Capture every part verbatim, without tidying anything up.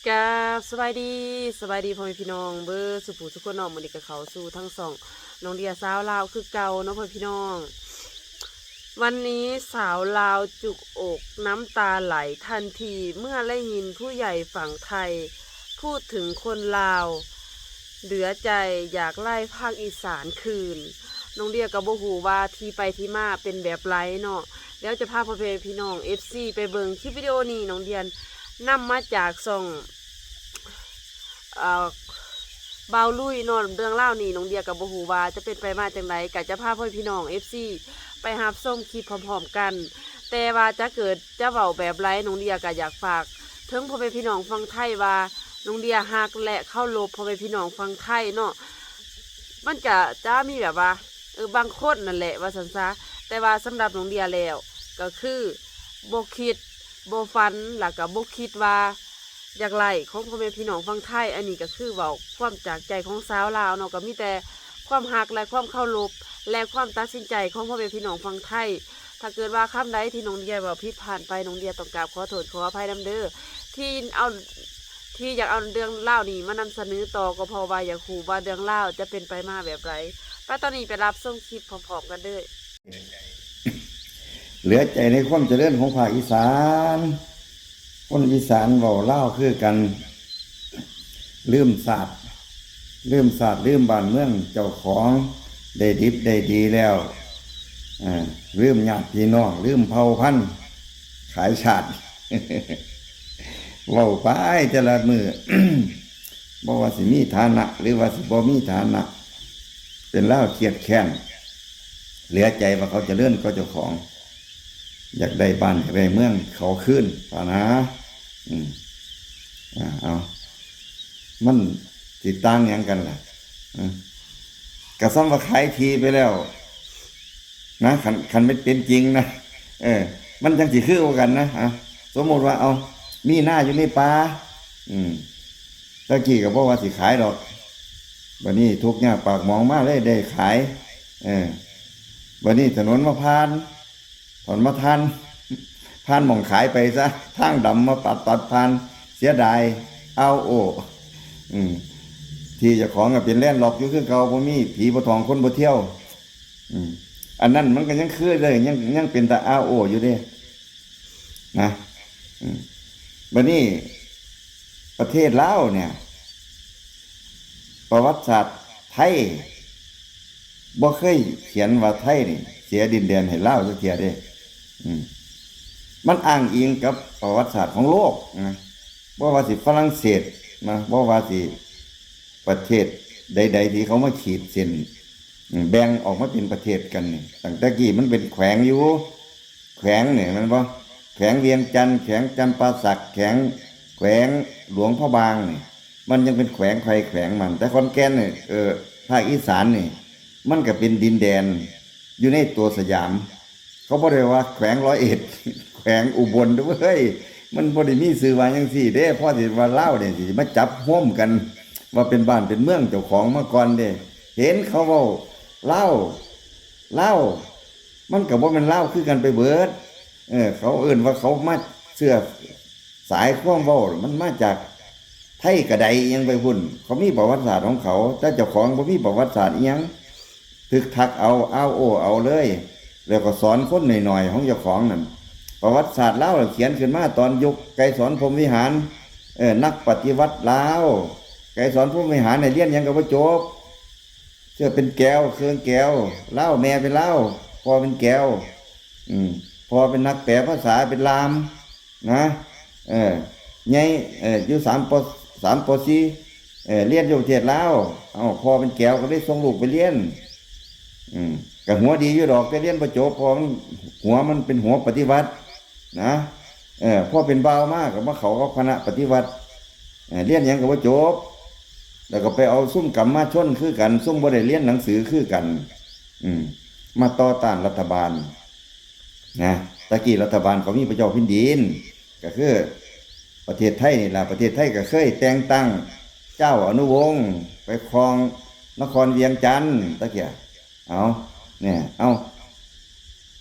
กราบสบายดี สบายดีพ่อแม่พี่น้องเบิดสุผู้สุคนเนาะ มื้อนี้ก็เข้าสู่ทั้งสองน้องเดียสาวลาวคือเก่าเนาะพ่อแม่พี่น้อง วันนี้สาวลาวจุกอกน้ำตาไหลทันทีเมื่อได้ยินผู้ใหญ่ฝั่งไทยพูดถึงคนลาว เหลือใจอยากไล่ภาคอีสานคืน น้องเดียก็บ่ฮู้ว่าที่ไปที่มาเป็นแบบไรเนาะ เดี๋ยวจะพาพ่อแม่พี่น้อง เอฟซี ไปเบิ่งคลิปวิดีโอนี้ น้องเดียนำมาจากช่อง เอ่อ บ่าวลุยเนาะ เรื่องราวนี้น้องเดียก็บ่ฮู้ว่าจะเป็นไปมาจั่งใด ก็จะพาพ่อแม่พี่น้อง เอฟซี ไปรับชมคลิปพร้อมๆ กัน แต่ว่าจะเกิดจะเว้าแบบไร น้องเดียก็อยากฝากถึงพ่อแม่พี่น้องฝั่งไทยว่า น้องเดียฮักและเคารพพ่อแม่พี่น้องฝั่งไทยเนาะ มันจะ จะมีแบบว่า เออ บางคนนั่นแหละว่าซั่นซะ แต่ว่าสำหรับน้องเดียแล้ว ก็คือบ่คิดบ่ฝัน แล้วก็บ่คิดว่าอยากไล่ของพ่อแม่พี่น้องฝั่งไทย อันนี้ก็คือเว้าความจากใจของสาวลาวเนาะ ก็มีแต่ความฮักและความเคารพ และความตัดสินใจของพ่อแม่พี่น้องฝั่งไทย ถ้าเกิดว่าคำใดที่น้องเดียเว้าผิดพลาดไป น้องเดียต้องกราบขอโทษขออภัยนำเด้อ ที่เอา ที่อยากเอาเรื่องราวนี้มานำเสนอต่อก็เพราะว่าอยากฮู้ว่าเรื่องราวจะเป็นไปมาแบบไร ไปตอนนี้ไปรับชมคลิปพร้อมๆ กันเด้อ เหลือใจในความเจริญของภาคอีสาน คนอีสานเว้าลาวคือกัน ลืมชาติ ลืมชาติ ลืมบ้านเมืองเจ้าของ ได้ดิบได้ดีแล้ว อ่า ลืมญาติพี่น้อง ลืมเผ่าพันธุ์ ขายชาติ เว้าไปแต่ละมื้อ บ่ว่าสิมีฐานะ หรือว่าสิบ่มีฐานะ เป็นลาวเครียดแค้น เหลือใจว่าเขาเจริญกว่าเจ้าของ อยากได้บ้านอยากได้เมืองเขาคืน พะนะ อืม อ่า เอา มันสิต่างหยังกันล่ะ อืม ก็ส่ำว่าขายที่ไปแล้ว นะ คัน คันมันเป็นจริงนะ เออ มันจั่งสิคือกันนะ อ่ะ สมมุติว่า เอา มีนาอยู่ในป่า อืม ตะกี้ก็บ่ว่าสิขายดอก บัดนี้ทุกข์ยากปากหมองมาเลยได้ขาย เออ บัดนี้ถนนมาผ่าน ถนนมาผ่าน ผ่านหม่องขายไปซะ ทางดำมาตัด ตัดผ่าน เสียดาย เอาโอ้ อืม ที่เจ้าของก็เป็นแลนด์ล็อกอยู่คือเก่า บ่มีผีบ่ถองคนบ่เที่ยว อืม อันนั้นมันก็ยังคือเลย ยัง ยังเป็นตาเอาโอ้อยู่เด้ นะ อืม บัดนี้ ประเทศลาวเนี่ย ประวัติศาสตร์ไทย บ่เคยเขียนว่าไทยนี่ เสียดินแดนให้ลาวจักเทื่อเด้ อืม มันอ้างอิงกับประวัติศาสตร์ของโลกนะ บ่ว่าสิฝรั่งเศสนะ บ่ว่าสิประเทศใดๆที่เขามาขีดเส้น อืม แบ่งออกมาเป็นประเทศกันนี่ ตั้งแต่กี้มันเป็นแขวงอยู่ แขวงเนี่ย แม่นบ่ แขวงเวียงจันทน์ แขวงจำปาสัก แขวง แขวงหลวงพระบางนี่ มันยังเป็นแขวงใครแขวงมัน แต่ขอนแก่นเนี่ย เออ ภาคอีสานนี่ มันก็เป็นดินแดน อยู่ในตัวสยาม เขาบ่ได้ว่าแขวงร้อยเอ็ด แขวงอุบลเด้อเว้ย มันบ่ได้มีชื่อว่าจั่งซี้เด้ พอสิว่าลาวเนี่ยสิมาจับโฮมกัน ว่าเป็นบ้านเป็นเมืองเจ้าของมาก่อนเด้ เห็นเขาเว้าลาว ลาว มันก็บ่แม่นลาวคือกันไปเบิด เออ เขาเอิ้นว่าเขามาเชื้อสายความเว้า มันมาจากไทยกะไดอิหยังไปพุ้น เขามีประวัติศาสตร์ของเขา แต่เจ้าของบ่มีประวัติศาสตร์อิหยัง ทึกทักเอา อ้าวโอ้เอาเลย แล้วก็สอนคนหน่อยๆของเจ้าของนั่น ประวัติศาสตร์ลาวเขียนขึ้นมาตอนยุคไกรสอนพรหมวิหาร เออ นักปฏิวัติลาว ไกรสอนพรหมวิหารเนี่ยเรียนหยังก็บ่จบ เสื้อเป็นแก้ว เครื่องแก้ว ลาว แม่เป็นลาว พ่อเป็นแก้ว อืม พ่อเป็นนักแปลภาษา เป็นลาม นะ เออ ใหญ่ เออ อยู่สาม ป.- สาม ป.สี่ เออ เรียนอยู่ประเทศลาว เอ้า พ่อเป็นแก้วก็เลยส่งลูกไปเรียน อืม ก็หัวดีอยู่ดอก แต่เรียนบ่จบ เพราะมัน หัวมันเป็นหัวปฏิวัติ นะ เออ พอเป็นบ่าวมาก็มาเข้ากับคณะปฏิวัติ เออ เรียนหยังก็บ่จบ แล้วก็ไปเอาซุมกรรมาชนคือกัน ซุมบ่ได้เรียนหนังสือคือกัน อืม มาต่อต้านรัฐบาล นะ ตะกี้รัฐบาลเขามีพระเจ้าแผ่นดิน ก็คือประเทศไทยนี่ล่ะ ประเทศไทยก็เคยแต่งตั้งเจ้าอนุวงศ์ไปครองนครเวียงจันทน์ ตะกี้ เอา เนี่ย เอา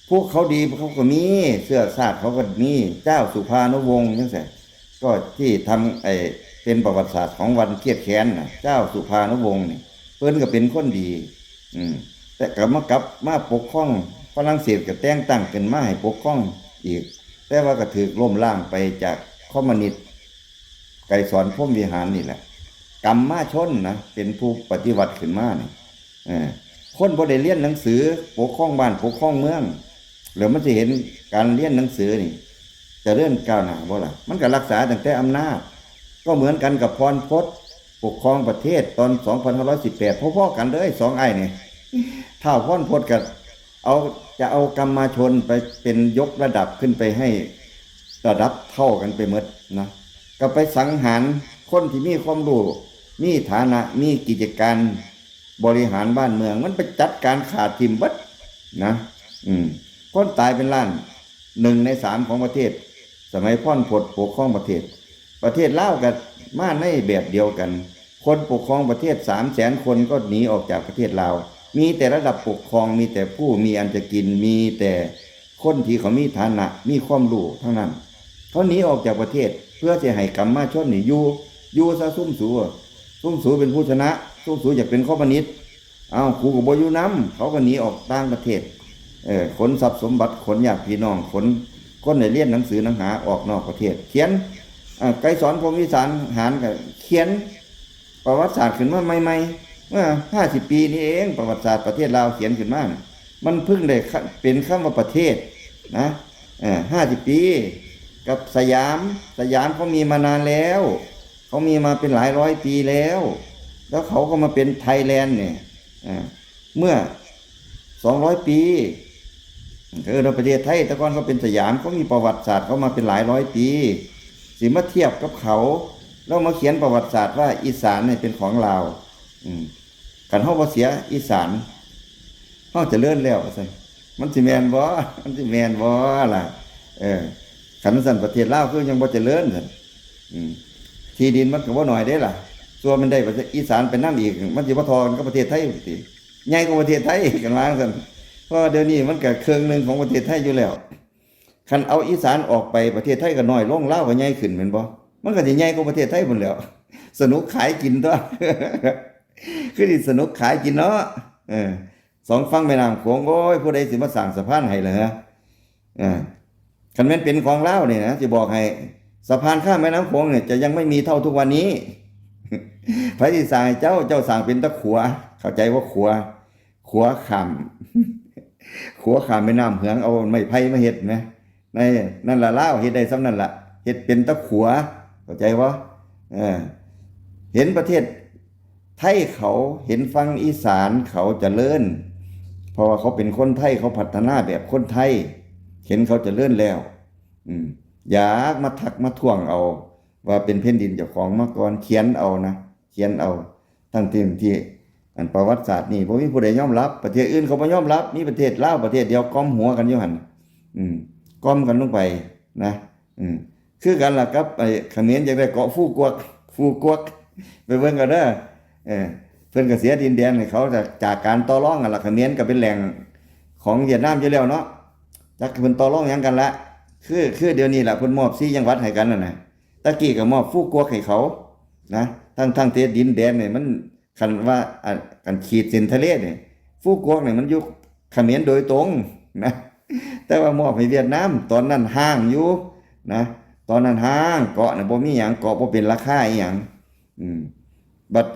พวกเขาดีเขาก็มี เชื้อชาติเขาก็มี เจ้าสุภานุวงศ์จั่งซี้ ก็ที่ทำไอ้ เป็นประวัติศาสตร์ของวันเครียดแค้นน่ะ เจ้าสุภานุวงศ์นี่ เพิ่นก็เป็นคนดี อืม แต่ก็มากลับมาปกครอง ฝรั่งเศสก็แต่งตั้งขึ้นมาให้ปกครองอีก แต่ว่าก็ถูกล้มล้างไปจากคอมมิวนิสต์ ไกรสอนพรหมวิหารนี่แหละ กรรมาชนนะ เป็นผู้ปฏิวัติขึ้นมานี่ เออ คนบ่ได้เรียนหนังสือ ปกครองบ้านปกครองเมือง แล้วมันสิเห็นการเรียนหนังสือนี่ เจริญก้าวหน้าบ่ล่ะ มันก็รักษาตั้งแต่อำนาจ ก็เหมือนกันกับพรพศ ปกครองประเทศตอน สองพันห้าร้อยสิบแปด พอๆกันเลย สองอ้ายนี่ ท้าวพรพศก็เอา จะเอากรรมาชนไปเป็นยกระดับขึ้นไปให้ระดับเท่ากันไปหมดนะ ก็ไปสังหารคนที่มีความรู้ มีฐานะ มีกิจการบริหารบ้านเมือง มันไปจัดการฆ่าทิ่มเบิดนะ อืม คนตายเป็นล้าน หนึ่งในสามของประเทศ สมัยพรพศปกครองประเทศ ประเทศลาวก็มาในแบบเดียวกัน คนปกครองประเทศ สามแสนคนก็หนีออกจากประเทศลาว มีแต่ระดับปกครอง มีแต่ผู้มีอันจะกิน มีแต่คนที่เขามีฐานะ มีความรู้ทั้งนั้น เขาหนีออกจากประเทศ เพื่อสิให้กรรมาชนนี่อยู่ อยู่ซะ ซุมสู ซุมสูเป็นผู้ชนะ ซุมสูอยากเป็นคอมมิวนิสต์ เอ้า กูก็บ่อยู่นำ เขาก็หนีออกต่างประเทศ เออ ขนทรัพย์สมบัติ ขนญาติพี่น้อง ขนคนได้เรียนหนังสือหนังหาออกนอกประเทศ เขียน เอ่อ ไกรสอนพรหมวิหารก็เขียนประวัติศาสตร์ขึ้นมาใหม่ๆ เมื่อห้าสิบปีนี้เอง ประวัติศาสตร์ประเทศลาวเขียนขึ้นมาน่ะ มันเพิ่งได้เป็นคำว่าประเทศนะ เอ่อ ห้าสิบปี กับสยาม สยามเขามีมานานแล้ว เขามีมาเป็นหลายร้อยปีแล้ว แล้วเขาก็มาเป็นไทยแลนด์เนี่ย อ่า เมื่อ สองร้อยปี เออ ในประเทศไทย แต่ก่อนเขาเป็นสยาม เขามีประวัติศาสตร์เขามาเป็นหลายร้อยปี สิมาเทียบกับเขา แล้วมาเขียนประวัติศาสตร์ว่าอีสานเนี่ยเป็นของลาว อืม คันเฮาบ่เสียอีสาน เฮาเจริญแล้วว่าซั่น มันสิแม่นบ่ มันสิแม่นบ่ล่ะ เออ คันซั่นประเทศลาวคือยังบ่เจริญซั่น อืม ที่ดินมันก็บ่น้อยเด้ล่ะ ส่วนมันได้ประเทศอีสานไปนำอีก มันสิบ่เท่ากันกับประเทศไทยติ ใหญ่กว่าประเทศไทย กันว่าซั่น เพราะว่าเดี๋ยวนี้มันก็ครึ่งหนึ่งของประเทศไทยอยู่แล้ว คันเอาอีสานออกไป ประเทศไทยก็น้อยลง ลาวก็ใหญ่ขึ้นแม่นบ่ มันก็สิใหญ่กว่าประเทศไทยพุ้นแหล้ว สนุกขายกินตั๊ว คือสิสนุกขายกินเนาะ เออ สองฝั่งแม่น้ำโขง โอ้ย ผู้ใดสิมาสร้างสะพานให้ล่ะฮะ เออ คันแม่นเป็นของลาวนี่นะ สิบอกให้ สะพานข้ามแม่น้ำโขงเนี่ยจะยังไม่มีเท่าทุกวันนี้ ไผสิสร้างให้เจ้า เจ้าสร้างเป็นตะขัว เข้าใจว่าขัว ขัวข้าม ขัวข้ามแม่น้ำเหือง เอาไม้ไผ่มาเฮ็ดนะ ในนั่นล่ะ ลาวเฮ็ดได้ส่ำนั่นล่ะ เฮ็ดเป็นตะขัว เข้าใจบ่ เออ เห็นประเทศไทยเขา เห็นฝั่งอีสานเขาเจริญ เพราะว่าเขาเป็นคนไทย เขาพัฒนาแบบคนไทย เห็นเขาเจริญแล้ว อืม อยากมาทักมาท้วงเอา ว่าเป็นแผ่นดินเจ้าของมาก่อน เขียนเอานะ เขียนเอา ทั้งที่ ที่ อันประวัติศาสตร์นี่บ่มีผู้ใดยอมรับ ประเทศอื่นเขาบ่ยอมรับ มีประเทศลาวประเทศเดียวก้มหัวกันอยู่หั่น อืม ก้มกันลงไปนะ อืม คือกันล่ะกับไอ้เขมรอยากได้เกาะฟูกวก ฟูกวก ไปเบิ่งกันเด้อ เออ เพิ่นก็เสียดินแดนให้เขาจาก จากการต่อรองกันล่ะ เขมรก็เป็นแหล่งของเวียดนามอยู่แล้วเนาะ จักเพิ่นต่อรองหยังกันละ คือ คือเดี๋ยวนี้ล่ะเพิ่นมอบสี่จังหวัดให้กันนั่นน่ะ ตะกี้ก็มอบฟูกวกให้เขานะ ทั้ง ทั้งที่ดินแดนนี่มัน คันว่า อัน อันขีดเส้นทะเลนี่ ฟูกวกนี่มันอยู่เขมรโดยตรงนะ แต่ว่ามอบให้เวียดนาม ตอนนั้นฮ้างอยู่นะ ตอนนั้นฮ้าง เกาะน่ะบ่มีหยัง เกาะบ่เป็นราคาอีหยัง อืม บัด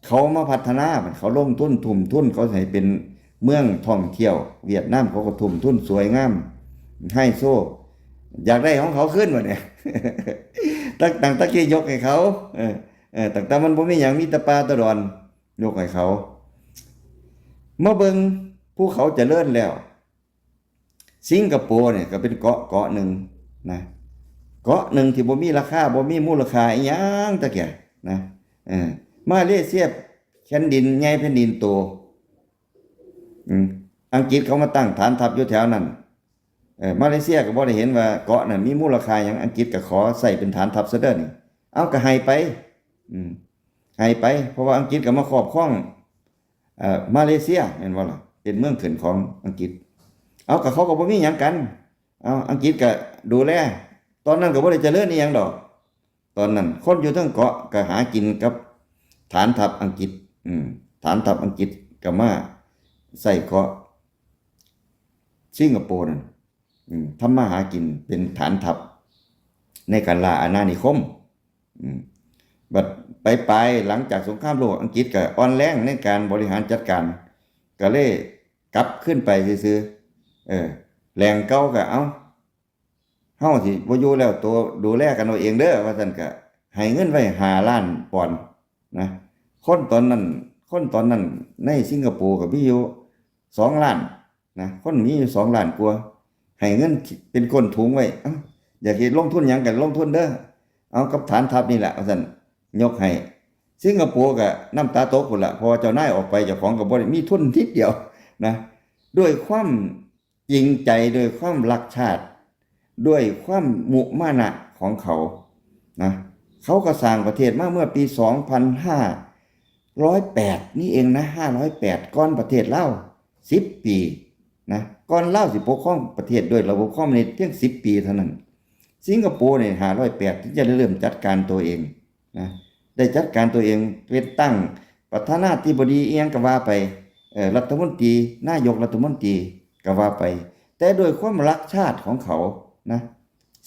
เขามาพัฒนา บัดเขาลงทุนทุ่มทุน เขาให้เป็นเมืองท่องเที่ยว เวียดนามเขาก็ทุ่มทุนสวยงาม ไฮโซ อยากได้ของเขาคืนบัดนี้ ตั้ง ตั้งตะกี้ยกให้เขา เออ เออ ตั้งแต่มันบ่มีหยัง มีแต่ป่าแต่ดอน ยกให้เขา มาเบิ่งภูเขาเจริญแล้ว สิงคโปร์เนี่ยก็เป็นเกาะเกาะหนึ่งนะ เกาะหนึ่งที่บ่มีราคา บ่มีมูลค่าอีหยังจักอย่างนะ เออ มาเลเซียแผ่นดินใหญ่แผ่นดินโต อืม อังกฤษเขามาตั้งฐานทัพอยู่แถวนั้น เออ มาเลเซียก็บ่ได้เห็นว่าเกาะนั้นมีมูลค่าหยัง อังกฤษก็ขอใช้เป็นฐานทัพซะเด้อนี่ เอาก็ให้ไป อืม ให้ไป เพราะว่าอังกฤษก็มาครอบครอง เอ่อ มาเลเซียแม่นบ่ล่ะ เป็นเมืองขึ้นของอังกฤษ เอาก็เขาก็บ่มีหยังกัน เอาอังกฤษก็ดูแล ตอนนั้นก็บ่ได้เจริญอีหยังดอก ตอนนั้นคนอยู่เทิงเกาะก็หากินกับฐานทัพอังกฤษ อืม ฐานทัพอังกฤษก็มาใส่เกาะสิงคโปร์นั่น อืม ทำมาหากินเป็นฐานทัพในการล่าอาณานิคม อืม บัดไปๆ หลังจากสงครามโลกอังกฤษก็อ่อนแรงในการบริหารจัดการ ก็เลยกลับขึ้นไปซื่อๆ เออ แหล่งเก่าก็เอา เฮาสิบ่อยู่แล้ว โตดูแลกันเอาเองเด้อ ว่าซั่น ก็ให้เงินไว้ห้าล้านปอนด์นะ คนตอนนั้น คนตอนนั้นในสิงคโปร์ก็มีอยู่สองล้านนะ คนมีอยู่สองล้านกว่า ให้เงินเป็นก้นถุงไว้ เอ้า อยากสิลงทุนหยังก็ลงทุนเด้อ เอากับฐานทัพนี่แหละ ว่าซั่น ยกให้ สิงคโปร์ก็น้ำตาตกพุ้นละ เพราะว่าเจ้านายออกไป เจ้าของก็บ่ได้มีทุนนิดเดียวนะ ด้วยความจริงใจ ด้วยความรักชาติ ด้วยความมุมานะของเขานะ เขาก็สร้างประเทศมาเมื่อปีสองพันห้าร้อยแปดนี่เองนะ ห้าร้อยแปด ก่อนประเทศลาวสิบปีนะ ก่อนลาวสิปกครองประเทศด้วยระบบคอมมิวนิสต์เพียงสิบปีเท่านั้น สิงคโปร์เนี่ยห้าร้อยแปดถึงจะได้เริ่มจัดการตัวเองนะ ได้จัดการตัวเอง เป็นตั้งประธานาธิบดีอิหยังก็ว่าไป เอ่อ รัฐมนตรี นายกรัฐมนตรีก็ว่าไป แต่ด้วยความรักชาติของเขานะ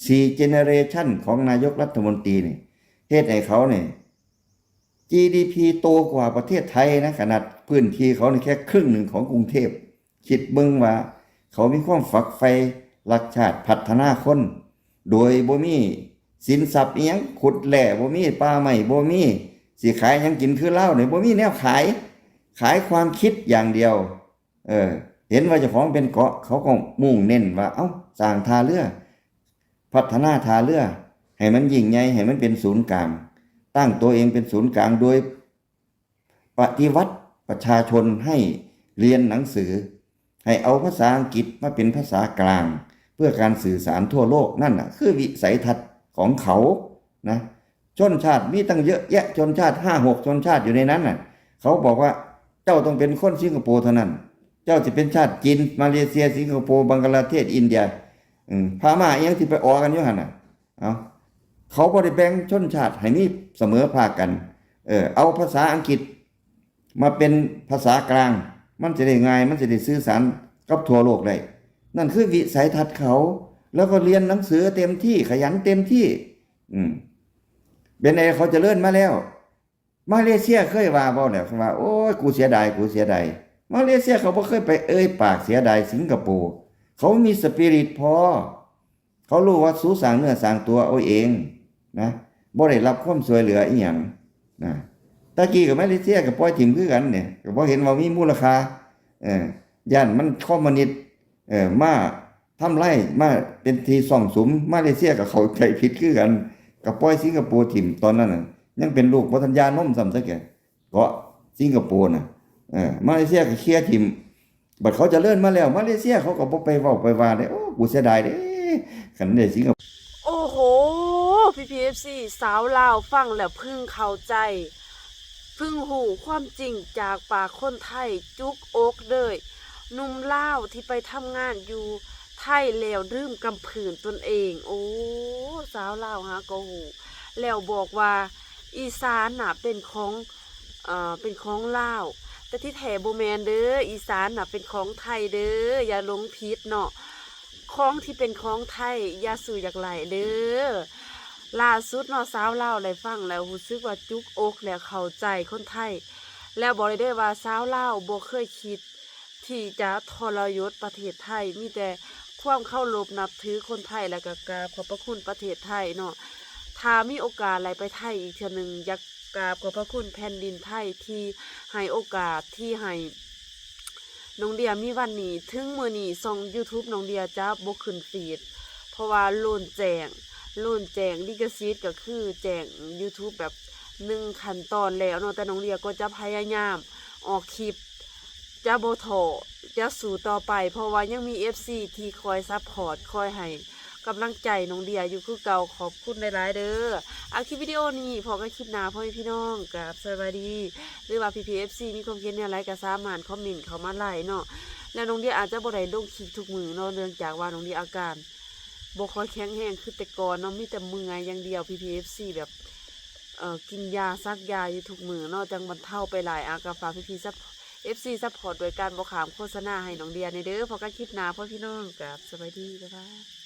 สี่ generation ของนายกรัฐมนตรีนี่ เฮ็ดให้เขาเนี่ย จีดีพี โตกว่าประเทศไทยนะ ขนาดพื้นที่เขานี่แค่ครึ่งหนึ่งของกรุงเทพ คิดเบิ่งว่าเขามีความฝักใฝ่รักชาติ พัฒนาคน โดยบ่มีสินทรัพย์อิหยัง ขุดแร่บ่มี ป่าไม้บ่มี สิขายหยังกินคือลาวนี่ บ่มีแนวขาย ขายความคิดอย่างเดียว เออ เห็นว่าเจ้าของเป็นเกาะ เขาก็มุ่งเน้นว่า เอ้า สร้างท่าเรือ พัฒนาท่าเรือ ให้มันยิ่งใหญ่ ให้มันเป็นศูนย์กลาง ตั้งตัวเองเป็นศูนย์กลาง โดยปฏิวัติประชาชนให้เรียนหนังสือ ให้เอาภาษาอังกฤษมาเป็นภาษากลาง เพื่อการสื่อสารทั่วโลก นั่นน่ะ คือวิสัยทัศน์ของเขานะ ชนชาติมีตั้งเยอะแยะ ชนชาติห้าหกชนชาติอยู่ในนั้นน่ะ เขาบอกว่า เจ้าต้องเป็นคนสิงคโปร์เท่านั้น เจ้าสิเป็นชาติจีน มาเลเซีย สิงคโปร์ บังกลาเทศ อินเดีย อืม พม่าอิหยังที่ไปออกันอยู่หั่นน่ะ เอา เขาบ่ได้แบ่งชนชาติให้มีเสมอภาคกัน เออ เอาภาษาอังกฤษมาเป็นภาษากลาง มันจะได้ง่าย มันจะได้สื่อสารกับทั่วโลกได้ นั่นคือวิสัยทัศน์เขา แล้วก็เรียนหนังสือเต็มที่ ขยันเต็มที่ อืม เป็นไงเขาเจริญมาแล้ว มาเลเซียเคยว่าบ่แล้วว่า โอ้ย กูเสียดาย กูเสียดาย มาเลเซียเขาบ่เคยไปเอ่ยปากเสียดายสิงคโปร์ เขามีสปิริตพอ เขารู้ว่าสูสร้างเนื้อสร้างตัวเอาเองนะ บ่ได้รับความช่วยเหลืออีหยังนะ ตะกี้กับมาเลเซียก็ปล่อยถิ่มคือกันเนี่ย ก็บ่เห็นว่ามีมูลค่า เออ ย่านมันคอมมิวนิสต์ เออ มาทำลาย มาเป็นที่ซ่องสุม มาเลเซียก็เข้าใจผิดคือกัน ก็ปล่อยสิงคโปร์ถิ่มตอนนั้นน่ะ ยังเป็นลูกบ่ทันหย่านมซ้ำซะแก่ เกาะสิงคโปร์น่ะ เออ มาเลเซียก็เคลียร์ถิ่ม บัดเขาเจริญมาแล้ว มาเลเซียเขาก็บ่ไปเว้าไปว่าเด้ โอ้ กูเสียดายเด้ คันได้สิงคโปร์ โอ้โห พีพีเอฟซี สาวลาวฟังแล้วเพิ่งเข้าใจ เพิ่งฮู้ความจริงจากปากคนไทย จุกอกเลย หนุ่มลาวที่ไปทำงานอยู่ไทยแล้วลืมกำพื้นตนเอง โอ้ สาวลาวหาก็ฮู้ แล้วบอกว่าอีสานน่ะเป็นของ เอ่อ เป็นของลาว แต่ที่แท้บ่แม่นเด้อ อีสานน่ะเป็นของไทยเด้อ อย่าหลงผิดเนาะ ของที่เป็นของไทย อย่าสู่อยากไล่เด้อ ล่าสุดเนาะ สาวลาวได้ฟังแล้วรู้สึกว่าจุกอกและเข้าใจคนไทย แล้วบอกเลยเด้อว่าสาวลาวบ่เคยคิดที่จะทรยศประเทศไทย มีแต่ความเคารพนับถือคนไทย แล้วก็กราบขอบพระคุณประเทศไทยเนาะ ถ้ามีโอกาสได้ไปไทยอีกเทื่อหนึ่ง อยากกราบขอบพระคุณแผ่นดินไทยที่ให้โอกาสที่ให้ น้องเดียมีวันนี้ ถึงมื้อนี้ช่องยูทูบน้องเดียจะบ่ขึ้นฟีด เพราะว่าโลนแจ้ง โลนแจ้งลิขสิทธิ์ก็คือแจ้งยูทูบแบบหนึ่งขั้นตอนแล้วเนาะ แต่น้องเดียก็จะพยายามออกคลิป จะบ่ท้อ จะสู้ต่อไป เพราะว่ายังมีเอฟซีที่คอยซัพพอร์ต คอยให้กำลังใจน้องเดียอยู่คือเก่า ขอบคุณหลายๆเด้อ อ่ะ คลิปวิดีโอนี้ พ้อกันคลิปหน้า พ่อแม่พี่น้อง กราบสบายดี หรือว่าพีพีเอฟซีมีความคิดแนวใดก็สามารถคอมเมนต์เข้ามาได้เนาะ แล้วน้องเดียอาจจะบ่ได้ลงคลิปทุกมื้อเนาะ เนื่องจากว่าน้องเดียอาการ บ่ค่อยแข็งแรงคือแต่ก่อนเนาะ มีแต่เมื่อยอย่างเดียว พี่ๆ เอฟซี แบบ เอ่อ กินยาสักยาอยู่ทุกมื้อเนาะ จั่งบรรเทาไปหลาย อ่ะ ก็ฝากพี่ๆ ซัพ เอฟซี ซัพพอร์ตโดยการบ่ข้ามโฆษณาให้น้องเดียแหน่เด้อ พบกันคลิปหน้าพ่อพี่น้อง ครับ สบายดี บ๊ายบาย